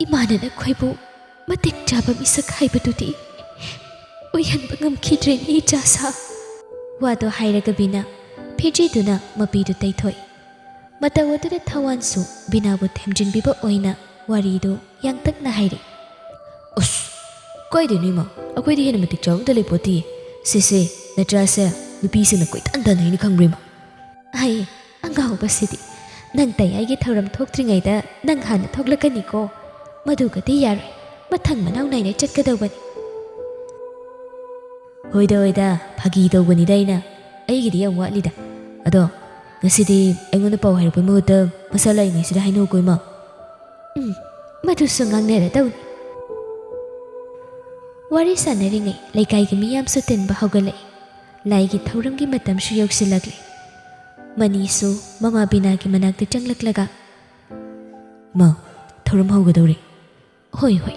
ꯏꯃꯥꯅ ꯅꯈꯣꯏꯕꯨ ꯃꯇꯤꯛ ꯆꯥꯕ ꯃꯤꯁꯛ ꯍꯥꯏꯕꯗꯨꯗꯤ ꯑꯣꯏꯍꯟꯕ ꯉꯝꯈꯤꯗ꯭ꯔꯦꯅꯦ, ꯏꯆꯥ ꯁꯥ꯫" ꯋꯥꯗꯣ ꯍꯥꯏꯔꯒ ꯕꯤꯅꯥ ꯐꯤꯖꯤꯗꯨꯅ ꯃꯄꯤꯗꯨ ꯇꯩꯊꯣꯛꯏ꯫ ꯃꯇꯧ ꯑꯗꯨꯗ ꯊꯋꯥꯟꯁꯨ ꯕꯤꯅꯥꯕꯨ ꯊꯦꯝꯖꯤꯟꯕꯤꯕ ꯑꯣꯏꯅ ꯋꯥꯔꯤꯗꯨ ꯌꯥꯡꯇꯛꯅ ꯍꯥꯏꯔꯛꯏ꯫ "ꯑꯁ, ꯀꯥꯏꯗꯩꯅꯣ ꯏꯃꯥ, ꯑꯩꯈꯣꯏꯗꯤ ꯍꯦꯟꯅ ꯃꯇꯤꯛ ꯆꯥꯕ ꯑꯝꯇ ꯂꯩꯄꯣꯠꯇꯤꯌꯦ꯫ ꯁꯦ ꯁꯦ, ꯅꯆꯥꯁꯦ ꯅꯨꯄꯤꯁꯤꯡꯅ ꯀꯣꯏꯇꯥꯟ ꯇꯥꯟꯅꯩꯅ ꯈꯪꯕ꯭ꯔꯥ ꯏꯃꯥ?" ꯍꯥꯏꯌꯦ꯫ ꯑꯉꯥꯎꯕꯁꯤꯗꯤ, ꯅꯪ ꯇꯌꯥꯏꯒꯤ ꯊꯧꯔꯝ ꯊꯣꯛꯇ꯭ꯔꯤꯉꯩꯗ ꯅꯪ ꯍꯥꯟꯅ ꯊꯣꯛꯂꯛꯀꯅꯤꯀꯣ꯫ ꯃꯗꯨꯒꯗꯤ ꯌꯥꯔꯣꯏ, ꯃꯊꯪ ꯃꯅꯥꯎ ꯅꯥꯏꯅ ꯆꯠꯀꯗꯧꯕꯅꯤ꯫ ꯍꯣꯏꯗ ꯍꯣꯏꯗ, ꯐꯥꯒꯤ ꯇꯧꯕꯅꯤꯗ ꯑꯩꯅ꯫ ꯑꯩꯒꯤꯗꯤ ꯌꯥꯝ ꯋꯥꯠꯂꯤꯗ꯫ ꯑꯗꯣ ꯉꯁꯤꯗꯤ ꯑꯩꯉꯣꯟꯗ ꯄꯥꯎ ꯍꯥꯏꯔꯛꯄꯩ ꯃꯍꯨꯠꯇ ꯃꯁꯥ ꯂꯥꯛꯏꯉꯩꯁꯤꯗ ꯍꯥꯏꯅꯧꯀꯣ ꯏꯃꯥ꯫ ꯎꯝ, ꯃꯗꯨꯁꯨ ꯉꯥꯡꯅꯔꯗꯧꯅꯤ꯫ ꯋꯥꯔꯤ ꯁꯥꯟꯅꯔꯤꯉꯩ ꯂꯩꯀꯥꯏꯒꯤ ꯃꯤꯌꯥꯝꯁꯨ ꯇꯤꯟꯕ ꯍꯧꯒꯠꯂꯛꯏ꯫ ꯂꯥꯏꯒꯤ ꯊꯧꯔꯝꯒꯤ ꯃꯇꯝꯁꯨ ꯌꯧꯁꯤꯜꯂꯛꯂꯦ꯫ ꯃꯅꯤꯁꯨ ꯃꯃꯥ ꯕꯤꯅꯥꯒꯤ ꯃꯅꯥꯛꯇ ꯆꯪꯂꯛꯂꯒ, "ꯏꯃꯥ, ꯊꯧꯔꯝ ꯍꯧꯒꯗꯧꯔꯦ꯫" "ꯍꯣꯏ ꯍꯣꯏ꯫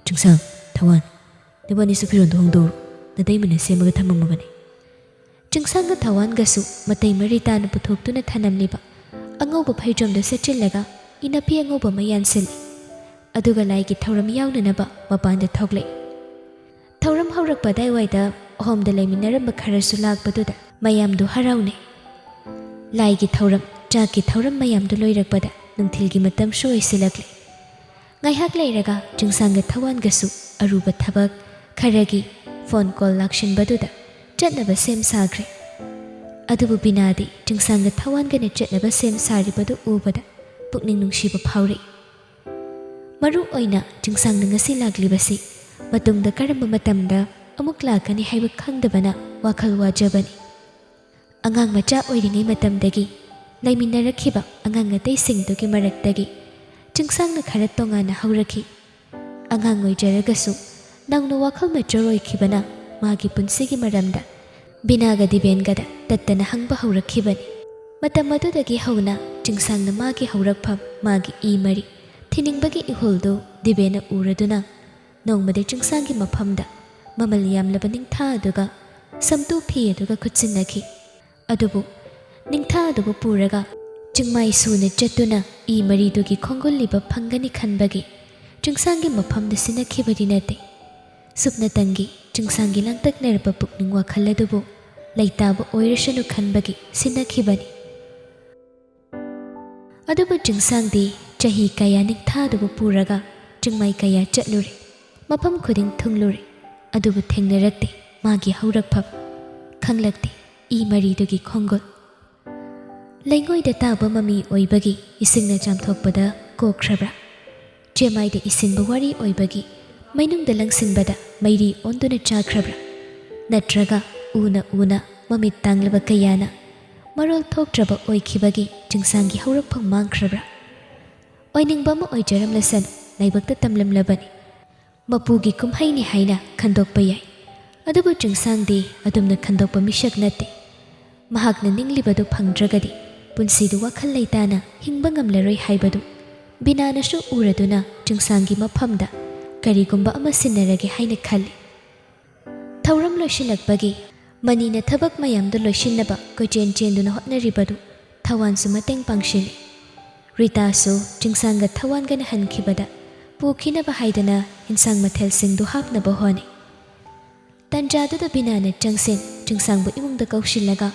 ꯆꯤꯡꯁꯥꯡ, ꯊꯋꯥꯟ, ꯅꯕꯥꯅꯤꯁꯨ ꯐꯤꯔꯣꯟꯗꯣ ꯍꯣꯡꯗꯣꯛꯎꯔꯣ꯫ ꯅꯇꯩꯃꯅ ꯁꯦꯝꯃꯒ ꯊꯝꯃꯝꯃꯕꯅꯤ꯫" ꯆꯤꯡꯁꯥꯡꯒ ꯊꯋꯥꯟꯒꯁꯨ ꯃꯇꯩ ꯃꯔꯤ ꯇꯥꯅ ꯄꯨꯊꯣꯛꯇꯨꯅ ꯊꯅꯝꯂꯤꯕ ꯑꯉꯧꯕ ꯐꯩꯖꯣꯝꯗꯨ ꯁꯦꯠꯆꯤꯜꯂꯒ ꯏꯅꯐꯤ ꯑꯉꯧꯕ ꯑꯃ ꯌꯥꯟꯁꯤꯜꯂꯤ꯫ ꯑꯗꯨꯒ ꯂꯥꯏꯒꯤ ꯊꯧꯔꯝ ꯌꯥꯎꯅꯅꯕ ꯃꯄꯥꯟꯗ ꯊꯣꯛꯂꯛꯏ꯫ ꯊꯧꯔꯝ ꯍꯧꯔꯛꯄ ꯑꯗꯥꯏꯋꯥꯏꯗ ꯍꯣꯝꯗ ꯂꯩꯃꯤꯟꯅꯔꯝꯕ ꯈꯔꯁꯨ ꯂꯥꯛꯄꯗꯨꯗ ꯃꯌꯥꯝꯗꯨ ꯍꯔꯥꯎꯅꯩ꯫ ꯂꯥꯏꯒꯤ ꯊꯧꯔꯝ, ꯆꯥꯛꯀꯤ ꯊꯧꯔꯝ ꯃꯌꯥꯝꯗꯨ ꯂꯣꯏꯔꯛꯄꯗ ꯅꯨꯡꯊꯤꯜꯒꯤ ꯃꯇꯝꯁꯨ ꯑꯣꯏꯁꯤꯜꯂꯛꯂꯦ꯫ ꯉꯥꯏꯍꯥꯛ ꯂꯩꯔꯒ ꯆꯤꯡꯁꯥꯡꯒ ꯊꯋꯥꯟꯒꯁꯨ ꯑꯔꯨꯕ ꯊꯕꯛ ꯈꯔꯒꯤ ꯐꯣꯟ ꯀꯣꯜ ꯂꯥꯛꯁꯤꯟꯕꯗꯨꯗ ꯆꯠꯅꯕ ꯁꯦꯝ ꯁꯥꯈ꯭ꯔꯦ꯫ ꯑꯗꯨꯕꯨ ꯕꯤꯅꯥꯗꯤ ꯆꯤꯡꯁꯥꯡꯒ ꯊꯋꯥꯟꯒꯅ ꯆꯠꯅꯕ ꯁꯦꯝ ꯁꯥꯔꯤꯕꯗꯨ ꯎꯕꯗ ꯄꯨꯛꯅꯤꯡ ꯅꯨꯡꯁꯤꯕ ꯐꯥꯎꯔꯛꯏ꯫ ꯃꯔꯨ ꯑꯣꯏꯅ ꯆꯤꯡꯁꯥꯡꯅ ꯉꯁꯤ ꯂꯥꯛꯂꯤꯕꯁꯤ ꯃꯇꯨꯡꯗ ꯀꯔꯝꯕ ꯃꯇꯝꯗ ꯑꯃꯨꯛ ꯂꯥꯛꯀꯅꯤ ꯍꯥꯏꯕ ꯈꯪꯗꯕꯅ ꯋꯥꯈꯜ ꯋꯥꯖꯕꯅꯤ꯫ ꯑꯉꯥꯡ ꯃꯆꯥ ꯑꯣꯏꯔꯤꯉꯩ ꯃꯇꯝꯗꯒꯤ ꯂꯩꯃꯤꯟꯅꯔꯛꯈꯤꯕ ꯑꯉꯥꯡ ꯑꯇꯩꯁꯤꯡꯗꯨꯒꯤ ꯃꯔꯛꯇꯒꯤ ꯆꯤꯡꯁꯥꯡꯅ ꯈꯔ ꯇꯣꯉꯥꯟꯅ ꯍꯧꯔꯛꯈꯤ꯫ ꯑꯉꯥꯡ ꯑꯣꯏꯖꯔꯒꯁꯨ ꯅꯧꯅ ꯋꯥꯈꯜ ꯃꯦꯆꯣꯔ ꯑꯣꯏꯈꯤꯕꯅ ꯃꯥꯒꯤ ꯄꯨꯟꯁꯤꯒꯤ ꯃꯔꯝꯗ ꯕꯤꯅꯥꯒ ꯗꯤꯕꯦꯟꯒꯗ ꯇꯠꯇꯅ ꯍꯪꯕ ꯍꯧꯔꯛꯈꯤꯕꯅꯤ꯫ ꯃꯇꯝ ꯑꯗꯨꯗꯒꯤ ꯍꯧꯅ ꯆꯤꯡꯁꯥꯡꯅ ꯃꯥꯒꯤ ꯍꯧꯔꯛꯐꯝ, ꯃꯥꯒꯤ ꯏ ꯃꯔꯤ ꯊꯤꯅꯤꯡꯕꯒꯤ ꯏꯍꯨꯜꯗꯨ ꯗꯤꯕꯦꯟꯅ ꯎꯔꯗꯨꯅ ꯅꯣꯡꯃꯗꯤ ꯆꯤꯡꯁꯥꯡꯒꯤ ꯃꯐꯝꯗ ꯃꯃꯜ ꯌꯥꯝꯂꯕ ꯅꯤꯡꯊꯥ ꯑꯗꯨꯒ ꯁꯝꯇꯨ ꯐꯤ ꯑꯗꯨꯒ ꯈꯨꯠꯁꯤꯟꯅꯈꯤ꯫ ꯑꯗꯨꯕꯨ ꯅꯤꯡꯊꯥ ꯑꯗꯨꯕꯨ ꯄꯨꯔꯒ ꯆꯤꯡꯃꯥꯏ ꯁꯨꯅ ꯆꯠꯇꯨꯅ ꯏ ꯃꯔꯤꯗꯨꯒꯤ ꯈꯣꯡꯒꯨꯜ ꯂꯤꯕ ꯐꯪꯒꯅꯤ ꯈꯟꯕꯒꯤ ꯆꯤꯡꯁꯥꯡꯒꯤ ꯃꯐꯝꯗ ꯁꯤꯟꯅꯈꯤꯕꯗꯤ ꯅꯠꯇꯦ꯫ ꯁꯨꯞꯅꯇꯪꯒꯤ ꯆꯤꯡꯁꯥꯡꯒꯤ ꯂꯥꯡꯇꯛꯅꯔꯕ ꯄꯨꯛꯅꯤꯡ ꯋꯥꯈꯜ ꯑꯗꯨꯕꯨ ꯂꯩꯇꯥꯕ ꯑꯣꯏꯔꯁꯅꯨ ꯈꯟꯕꯒꯤ ꯁꯤꯟꯅꯈꯤꯕꯅꯤ꯫ ꯑꯗꯨꯕꯨ ꯆꯤꯡꯁꯥꯡꯗꯤ ꯆꯍꯤ ꯀꯌꯥ ꯅꯤꯡꯊꯥꯗꯨꯕꯨ ꯄꯨꯔꯒ ꯆꯤꯡꯃꯥꯏ ꯀꯌꯥ ꯆꯠꯂꯨꯔꯦ, ꯃꯐꯝ ꯈꯨꯗꯤꯡ ꯊꯨꯡꯂꯨꯔꯦ, ꯑꯗꯨꯕꯨ ꯊꯦꯡꯅꯔꯛꯇꯦ ꯃꯥꯒꯤ ꯍꯧꯔꯛꯐꯝ, ꯈꯪꯂꯛꯇꯦ ꯏ ꯃꯔꯤꯗꯨꯒꯤ ꯈꯣꯡꯒꯨꯜ꯫ ꯂꯩꯉꯣꯏꯗ ꯇꯥꯕ ꯃꯃꯤ ꯑꯣꯏꯕꯒꯤ ꯏꯁꯤꯡꯅ ꯆꯥꯝꯊꯣꯛꯄꯗ ꯀꯣꯛꯈ꯭ꯔꯕ꯭ꯔꯥ? ꯆꯦꯃꯥꯏꯗ ꯏꯁꯤꯟꯕ ꯋꯥꯔꯤ ꯑꯣꯏꯕꯒꯤ ꯃꯩꯅꯨꯡꯗ ꯂꯪꯁꯤꯟꯕꯗ ꯃꯩꯔꯤ ꯑꯣꯟꯗꯨꯅ ꯆꯥꯈ꯭ꯔꯕ꯭ꯔꯥ? ꯅꯠꯇ꯭ꯔꯒ ꯎꯅ ꯎꯅ ꯃꯃꯤꯠ ꯇꯥꯡꯂꯕ ꯀꯌꯥꯅ ꯃꯔꯣꯜ ꯊꯣꯛꯇ꯭ꯔꯕ ꯑꯣꯏꯈꯤꯕꯒꯤ ꯆꯤꯡꯁꯥꯡꯒꯤ ꯍꯧꯔꯛꯐꯝ ꯃꯥꯡꯈ꯭ꯔꯕ꯭ꯔꯥ? ꯑꯣꯏꯅꯤꯡꯕ ꯑꯃ ꯑꯣꯏꯖꯔꯝꯂꯁꯅꯨ, ꯂꯥꯏꯕꯛꯇ ꯇꯝꯂꯝꯂꯕꯅꯤ꯫ ꯃꯄꯨꯒꯤ ꯀꯨꯝꯍꯩꯅꯤ ꯍꯥꯏꯅ ꯈꯟꯗꯣꯛꯄ ꯌꯥꯏ꯫ ꯑꯗꯨꯕꯨ ꯆꯤꯡꯁꯥꯡꯗꯤ ꯑꯗꯨꯝꯅ ꯈꯟꯗꯣꯛꯄ ꯃꯤꯁꯛ ꯅꯠꯇꯦ꯫ ꯃꯍꯥꯛꯅ ꯅꯤꯡꯂꯤꯕꯗꯨ ꯐꯪꯗ꯭ꯔꯒꯗꯤ ꯄꯨꯟꯁꯤꯗꯨ ꯋꯥꯈꯜ ꯂꯩꯇꯥꯅ ꯍꯤꯡꯕ ꯉꯝꯂꯔꯣꯏ ꯍꯥꯏꯕꯗꯨ ꯕꯤꯅꯥꯅꯁꯨ ꯎꯔꯗꯨꯅ ꯆꯤꯡꯁꯥꯡꯒꯤ ꯃꯐꯝꯗ ꯀꯔꯤꯒꯨꯝꯕ ꯑꯃ ꯁꯤꯟꯅꯔꯒꯦ ꯍꯥꯏꯅ ꯈꯜꯂꯤ꯫ ꯊꯧꯔꯝ ꯂꯣꯏꯁꯤꯜꯂꯛꯄꯒꯤ ꯃꯅꯤꯅ ꯊꯕꯛ ꯃꯌꯥꯝꯗꯨ ꯂꯣꯏꯁꯤꯟꯅꯕ ꯀꯣꯏꯆꯦꯟ ꯆꯦꯟꯗꯨꯅ ꯍꯣꯠꯅꯔꯤꯕꯗꯨ ꯊꯋꯥꯟꯁꯨ ꯃꯇꯦꯡ ꯄꯥꯡꯁꯤꯜꯂꯤ꯫ ꯔꯤꯇꯥꯁꯨ ꯆꯤꯡꯁꯥꯡꯒ ꯊꯋꯥꯟꯒꯅ ꯍꯟꯈꯤꯕꯗ ꯄꯨꯈꯤꯅꯕ ꯍꯥꯏꯗꯨꯅ ꯏꯟꯁꯥꯡ ꯃꯊꯦꯜꯁꯤꯡꯗꯨ ꯍꯥꯞꯅꯕ ꯍꯣꯠꯅꯩ꯫ ꯇꯟꯖꯥꯗꯨꯗ ꯕꯤꯅꯥꯅ ꯆꯪꯁꯤꯟ ꯆꯤꯡꯁꯥꯡꯕꯨ ꯏꯃꯨꯡꯗ ꯀꯧꯁꯤꯜꯂꯒ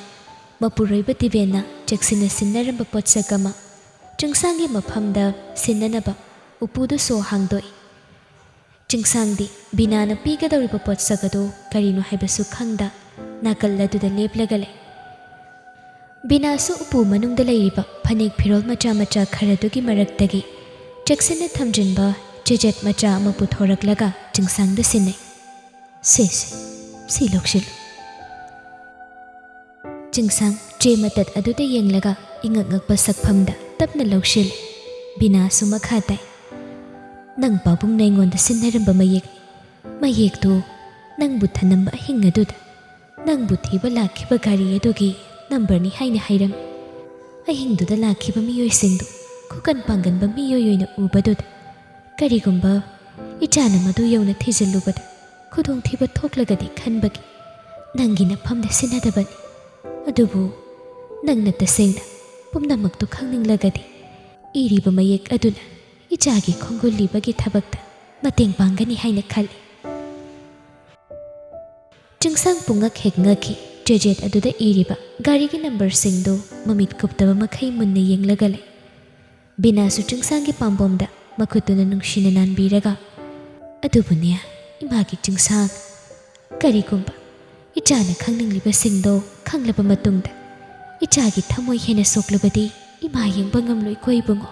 ꯃꯄꯨꯔꯣꯏꯕ ꯗꯤꯕꯦꯟꯅ ꯆꯦꯛꯁꯤꯟꯅ ꯁꯤꯟꯅꯔꯝꯕ ꯄꯣꯠꯁꯛ ꯑꯃ ꯆꯤꯡꯁꯥꯡꯒꯤ ꯃꯐꯝꯗ ꯁꯤꯟꯅꯅꯕ ꯎꯄꯨꯗꯨ ꯁꯣ ꯍꯥꯡꯗꯣꯛꯏ꯫ ꯆꯤꯡꯁꯥꯡꯗꯤ ꯕꯤꯅꯥꯅ ꯄꯤꯒꯗꯧꯔꯤꯕ ꯄꯣꯠꯁꯛ ꯑꯗꯨ ꯀꯔꯤꯅꯣ ꯍꯥꯏꯕꯁꯨ ꯈꯪꯗ ꯅꯥꯀꯜ ꯑꯗꯨꯗ ꯂꯦꯞꯂꯒ ꯂꯩ꯫ ꯕꯤꯅꯥꯁꯨ ꯎꯄꯨ ꯃꯅꯨꯡꯗ ꯂꯩꯔꯤꯕ ꯐꯅꯦꯛ ꯐꯤꯔꯣꯜ ꯃꯆꯥ ꯃꯆꯥ ꯈꯔꯗꯨꯒꯤ ꯃꯔꯛꯇꯒꯤ ꯆꯦꯛꯁꯤꯟꯅ ꯊꯝꯖꯤꯟꯕ ꯆꯦꯖꯦꯠ ꯃꯆꯥ ꯑꯃ ꯄꯨꯊꯣꯔꯛꯂꯒ ꯆꯤꯡꯁꯥꯡꯗ ꯁꯤꯟꯅꯩ꯫ "ꯁꯦ, ꯁꯦ, ꯁꯤ ꯂꯧꯁꯤꯜꯂꯨ꯫" ꯆꯤꯡꯁꯥꯡ ꯆꯦ ꯃꯇꯠ ꯑꯗꯨꯗ ꯌꯦꯡꯂꯒ ꯏꯉꯛ ꯉꯛꯄ ꯁꯛꯐꯝꯗ ꯇꯞꯅ ꯂꯧꯁꯤꯜꯂꯤ꯫ ꯕꯤꯅꯥꯁꯨ ꯃꯈꯥ ꯇꯥꯏ, "ꯅꯪ ꯄꯥꯕꯨꯡꯅ ꯑꯩꯉꯣꯟꯗ ꯁꯤꯟꯅꯔꯝꯕ ꯃꯌꯦꯛꯅꯤ꯫ ꯃꯌꯦꯛꯇꯨ ꯅꯪꯕꯨ ꯊꯅꯝꯕ ꯑꯍꯤꯡ ꯑꯗꯨꯗ ꯅꯪꯕꯨ ꯊꯤꯕ ꯂꯥꯛꯈꯤꯕ ꯒꯥꯔꯤ ꯑꯗꯨꯒꯤ ꯅꯝꯕꯔꯅꯤ ꯍꯥꯏꯅ ꯍꯥꯏꯔꯝꯃꯤ꯫ ꯑꯍꯤꯡꯗꯨꯗ ꯂꯥꯛꯈꯤꯕ ꯃꯤꯑꯣꯏꯁꯤꯡꯗꯨ ꯈꯨꯀꯟ ꯄꯥꯡꯒꯟꯕ ꯃꯤꯑꯣꯏ ꯑꯣꯏꯅ ꯎꯕꯗꯨꯗ ꯀꯔꯤꯒꯨꯝꯕ ꯏꯆꯥꯅ ꯃꯗꯨ ꯌꯧꯅ ꯊꯤꯖꯤꯜꯂꯨꯕꯗ ꯈꯨꯗꯣꯡꯊꯤꯕ ꯊꯣꯛꯂꯒꯗꯤ ꯈꯟꯕꯒꯤ ꯅꯪꯒꯤ ꯅꯐꯝꯗ ꯁꯤꯟꯅꯗꯕꯅꯤ꯫ ꯑꯗꯨꯕꯨ ꯅꯪꯅ ꯇꯁꯦꯡꯅ ꯄꯨꯝꯅꯃꯛꯇꯨ ꯈꯪꯅꯤꯡꯂꯒꯗꯤ ꯏꯔꯤꯕ ꯃꯌꯦꯛ ꯑꯗꯨꯅ ꯏꯆꯥꯒꯤ ꯈꯣꯡꯒꯨꯜ ꯂꯤꯕꯒꯤ ꯊꯕꯛꯇ ꯃꯇꯦꯡ ꯄꯥꯡꯒꯅꯤ ꯍꯥꯏꯅ ꯈꯜꯂꯤ꯫" ꯆꯤꯡꯁꯥꯡ ꯄꯨꯡꯉꯛ ꯍꯦꯛ ꯉꯛꯈꯤ꯫ ꯆꯦꯖꯦꯠ ꯑꯗꯨꯗ ꯏꯔꯤꯕ ꯒꯥꯔꯤꯒꯤ ꯅꯝꯕꯔꯁꯤꯡꯗꯨ ꯃꯃꯤꯠ ꯀꯨꯞꯇꯕ ꯃꯈꯩ ꯃꯨꯟꯅ ꯌꯦꯡꯂꯒ ꯂꯩ꯫ ꯕꯤꯅꯥꯁꯨ ꯆꯤꯡꯁꯥꯡꯒꯤ ꯄꯥꯝꯕꯣꯝꯗ ꯃꯈꯨꯠꯇꯨꯅ ꯅꯨꯡꯁꯤꯅ ꯅꯥꯟꯕꯤꯔꯒ, "ꯑꯗꯨꯕꯨꯅꯦ, ꯏꯃꯥꯒꯤ ꯆꯤꯡꯁꯥꯡ, ꯀꯔꯤꯒꯨꯝꯕ ꯏꯆꯥꯅ ꯈꯪꯅꯤꯡꯂꯤꯕꯁꯤꯡꯗꯣ ꯈꯪꯂꯕ ꯃꯇꯨꯡꯗ ꯏꯆꯥꯒꯤ ꯊꯃꯣꯏ ꯍꯦꯟꯅ ꯁꯣꯛꯂꯕꯗꯤ ꯏꯃꯥ ꯌꯦꯡꯕ ꯉꯝꯂꯣꯏꯀꯣ ꯏꯕꯨꯡꯉꯣ꯫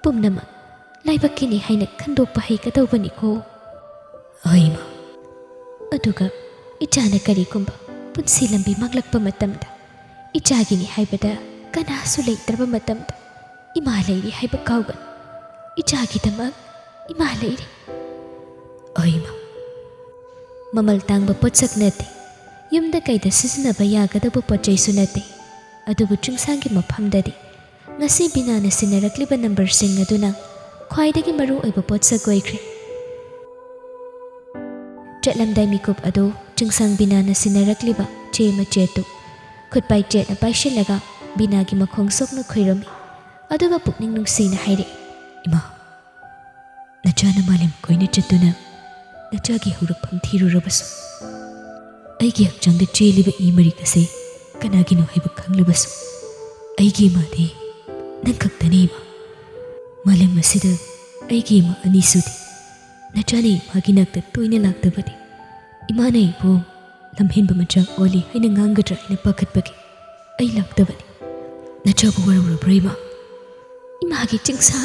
ꯄꯨꯝꯅꯃꯛ ꯂꯥꯏꯕꯛꯀꯤꯅꯤ ꯍꯥꯏꯅ ꯈꯟꯗꯣꯛꯄ ꯍꯩꯒꯗꯧꯕꯅꯤꯀꯣ꯫ ꯍꯣꯏ ꯏꯃꯥ꯫ ꯑꯗꯨꯒ ꯏꯆꯥꯅ ꯀꯔꯤꯒꯨꯝꯕ ꯄꯨꯟꯁꯤ ꯂꯝꯕꯤ ꯃꯥꯡꯂꯛꯄ ꯃꯇꯝꯗ, ꯏꯆꯥꯒꯤꯅꯤ ꯍꯥꯏꯕꯗ ꯀꯅꯥꯁꯨ ꯂꯩꯇ꯭ꯔꯕ ꯃꯇꯝꯗ, ꯏꯃꯥ ꯂꯩꯔꯤ ꯍꯥꯏꯕ ꯀꯥꯎꯒꯅꯨ꯫ ꯏꯆꯥꯒꯤꯗꯃꯛ ꯏꯃꯥ ꯂꯩꯔꯤ꯫ ꯍꯣꯏ ꯏꯃꯥ꯫ ꯃꯃꯜ ꯇꯥꯡꯕ ꯄꯣꯠꯁꯛ ꯅꯠꯇꯦ, ꯌꯨꯝꯗ ꯀꯩꯗ ꯁꯤꯖꯤꯟꯅꯕ ꯌꯥꯒꯗꯕ ꯄꯣꯠ ꯆꯩꯁꯨ ꯅꯠꯇꯦ, ꯑꯗꯨꯕꯨ ꯆꯤꯡꯁꯥꯡꯒꯤ ꯃꯐꯝꯗꯗꯤ ꯉꯁꯤ ꯕꯤꯅꯥꯅ ꯁꯤꯟꯅꯔꯛꯂꯤꯕ ꯅꯝꯕꯔꯁꯤꯡ ꯑꯗꯨꯅ ꯈ꯭ꯋꯥꯏꯗꯒꯤ ꯃꯔꯨ ꯑꯣꯏꯕ ꯄꯣꯠꯁꯛ ꯑꯣꯏꯈ꯭ꯔꯦ꯫ ꯆꯠꯂꯝꯗꯥꯏ ꯃꯤꯀꯨꯞ ꯑꯗꯨ ꯆꯤꯡꯁꯥꯡ ꯕꯤꯅꯥꯅ ꯁꯤꯟꯅꯔꯛꯂꯤꯕ ꯆꯦ ꯃꯆꯦꯠꯇꯨ ꯈꯨꯠꯄꯥꯏ ꯆꯦꯠꯅ ꯄꯥꯏꯁꯤꯜꯂꯒ ꯕꯤꯅꯥꯒꯤ ꯃꯈꯣꯡ ꯁꯣꯛꯅ ꯈꯨꯔꯨꯝꯃꯤ꯫ ꯑꯗꯨꯒ ꯄꯨꯛꯅꯤꯡ ꯅꯨꯡꯁꯤꯅ ꯍꯥꯏꯔꯛꯏ, "ꯏꯃꯥ, ꯅꯆꯥꯅ ꯃꯥꯂꯦꯝ ꯀꯣꯏꯅ ꯆꯠꯇꯨꯅ ꯅꯆꯥꯒꯤ ꯍꯧꯔꯛꯐꯝ ꯊꯤꯔꯨꯔꯕꯁꯨ, ꯑꯩꯒꯤ ꯍꯛꯆꯥꯡꯗ ꯆꯦꯜꯂꯤꯕ ꯏ ꯃꯔꯤꯛ ꯑꯁꯤ ꯀꯅꯥꯒꯤꯅꯣ ꯍꯥꯏꯕ ꯈꯪꯂꯕꯁꯨ, ꯑꯩꯒꯤ ꯏꯃꯥꯗꯤ ꯅꯪ ꯈꯛꯇꯅꯤ ꯏꯃꯥ꯫ ꯃꯥꯂꯦꯝ ꯑꯁꯤꯗ ꯑꯩꯒꯤ ꯏꯃꯥ ꯑꯅꯤꯁꯨꯗꯤ꯫ ꯅꯆꯥꯅ ꯏꯃꯥꯒꯤ ꯅꯥꯛꯇ ꯇꯣꯏꯅ ꯂꯥꯛꯇꯕꯗꯤ ꯏꯃꯥꯅ ꯑꯩꯕꯨ ꯂꯝꯍꯦꯟꯕ ꯃꯆꯥ ꯑꯣꯜꯂꯤ ꯍꯥꯏꯅ ꯉꯥꯡꯒꯗ꯭ꯔꯥ ꯍꯥꯏꯅ ꯄꯥꯈꯠꯄꯒꯤ ꯑꯩ ꯂꯥꯛꯇꯕꯅꯤ꯫ ꯅꯆꯥꯕꯨ ꯋꯥꯔꯧꯔꯕ꯭ꯔꯥ ꯏꯃꯥ?" ꯏꯃꯥꯒꯤ ꯆꯤꯡꯁꯥ